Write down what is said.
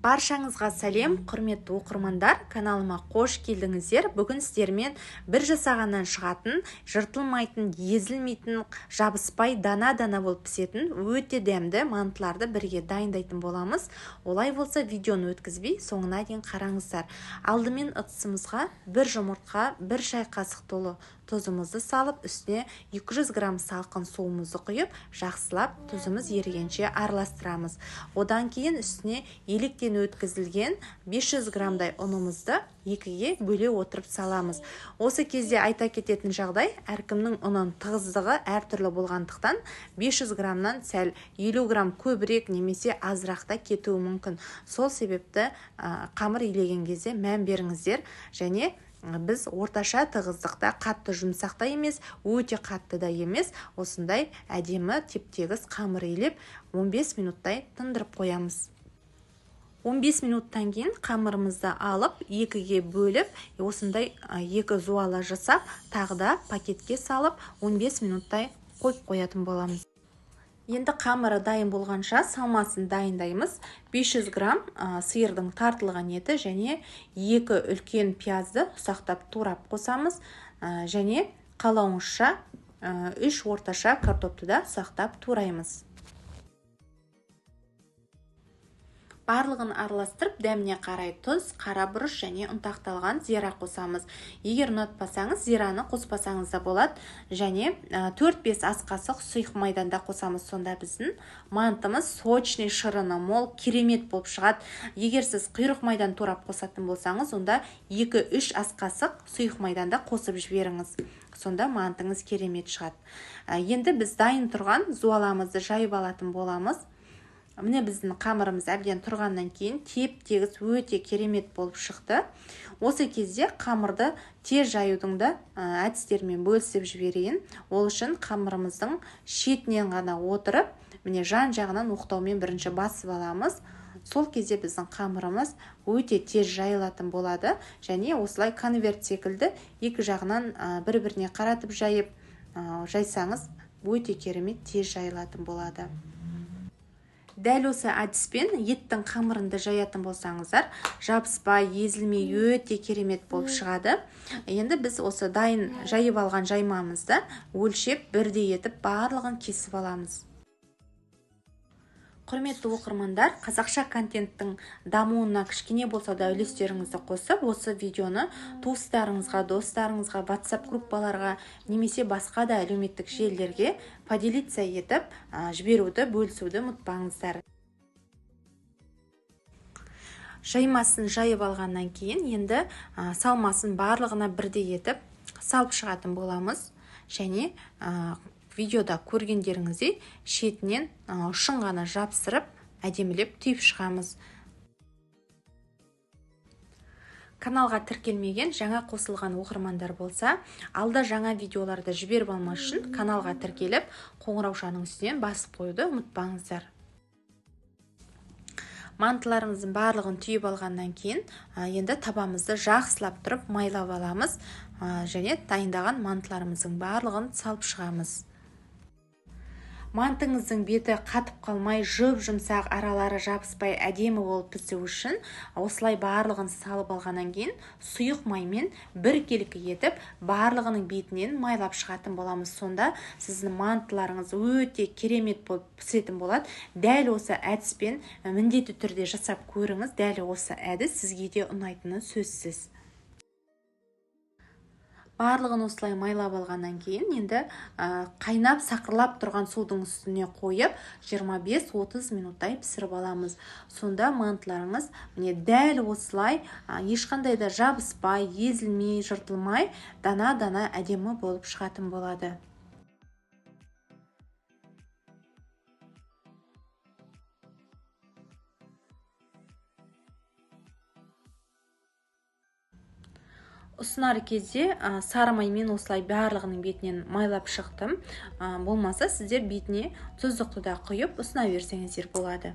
Баршаңызға сәлем, құрметті оқырмандар, каналыма қош келдіңіздер. Бүгін сіздермен бір жасағаннан шығатын, жыртылмайтын, езілмейтін, жабыспай дана-дана болып пісетін өте дәмді мантыларды бірге дайындайтын боламыз. Олай болса видеоны өткізбей соңына дейін қараңыздар. Алдымен ыдысымызға бір жұмыртқа, бір шай қасық толы тұзымызды салып, үстіне 200 грамм салқын суымызды құйып, жақсылап тұзымыз ерігенше араластырамыз. Одан кейін үстіне електен өткізілген 500 граммдай ұнымызды екіге бөле отырып саламыз. Осы кезде айта кететін жағдай, әркімнің ұнын тығыздығы әртүрлі болғандықтан 500 граммнан сәл 50 грамм көбірек немесе азырақ та кетуі мүмкін. Сол себепті қамыр илеген кезде мән беріңіздер. Және біз орташа тығыздықта, қатты жұмсақ та емес, өте қатты да емес, осындай әдемі теп-тегіс қамыр илеп 15 минуттай тындырып қоямыз. 15 минуттан кейін қамырымызды алып, екіге бөліп, осындай екі зуала жасап, тағы да пакетке салып, 15 минуттай қойып қоятын боламыз. Енді қамыры дайын болғанша салмасын дайындаймыз. 500 грамм сиырдың тартылған еті және екі үлкен пиязды ұсақтап турап қосамыз. Және қалауыңызша 3 орташа картопты да ұсақтап тураймыз. Барлығын араластырып, дәміне қарай тұз, қара бұрыш және ұнтақталған зира қосамыз. Егер ұнатпасаңыз, зираны қоспасаңыз да болады. Және 4-5 ас қасық сұйық майдан да қосамыз. Сонда біздің мантымыз сочный, шырыны мол, керемет болып шығады. Егер сіз құйрық майдан турап қосатын болсаңыз, онда 2-3 ас қасық сұйық майдан да қосып жіберіңіз. Сонда мантыңыз керемет шығады. Енді біз дайын тұрған зуаламызды жайып алатын боламыз. Міне біздің қамырымыз әбден тұрғаннан кейін теп-тегіс өте керемет болып шықты. Осы кезде қамырды тез жаюдың да әдістерімен бөлісіп жіберейін. Ол үшін қамырымыздың шетінен ғана отырып, міне жан-жағынан оқтаумен бірінші басып аламыз. Сол кезде біздің қамырымыз өте тез жайылатын болады. Және осылай конверт секілді екі жағынан бір-біріне қаратып жайып, жайсаңыз өте керемет тез жайылатын болады. Дәл осы әдіспен еттің қамырынды жаятын болсаңыздар, жабыспай, езілмей өте керемет болып шығады. Енді біз осы дайын жайып алған жаймамызды өлшеп бірдей етіп барлығын кесіп аламыз. Құрметті оқырмандар, қазақша контенттің дамуына кішкене болса да үлестеріңізді қосып, осы видеоны туыстарыңызға, достарыңызға, WhatsApp группаларға немесе басқа да әлеуметтік желілерге поделиться етіп, жіберуді, бөлісуді ұмытпаңыздар. Жаймасын жайып алғаннан кейін енді салмасын барлығына бірдей етіп салып шығатын боламыз. Және видеода көргендеріңіздей шетінен ұшын ғана жапсырып, әдемілеп түйіп шығамыз. Каналға тіркелмеген жаңа қосылған оқырмандар болса, алда жаңа видеоларды жіберіп алмас үшін каналға тіркеліп, қоңыраушаның үстінен басып қоюды ұмытпаңыздар. Мантыларымыздың барлығын түйіп алғаннан кейін, енді табамызды жақсылап тұрып майлап аламыз, және дайындаған мантыларымыздың барлығын салып шығамыз. Мантыңыздың беті қатып қалмай, жұп-жұмсақ, аралары жабыспай әдемі болып пісу үшін осылай барлығын салып алғаннан кейін сұйық маймен біркелкі етіп барлығының бетінен майлап шығатын боламыз. Сонда сіздің мантыларыңыз өте керемет болып пісетін болады. Дәл осы әдіспен міндетті түрде жасап көріңіз. Дәл осы әдіс сізге де ұнайтыны сөзсіз. Барлығын осылай майлап алғаннан кейін енді қайнап сақырлап тұрған судың үстіне қойып 25-30 минуттай пісіріп аламыз. Сонда мантыларыңыз міне дәл осылай ешқандай да жабыспай, езілмей, жыртылмай дана-дана әдемі болып шығатын болады. Ұсынар кезде сары маймен осылай барлығының бетінен майлап шықтым. Болмаса сіздер бетіне тұздықты да құйып ұсына берсеңіздер болады.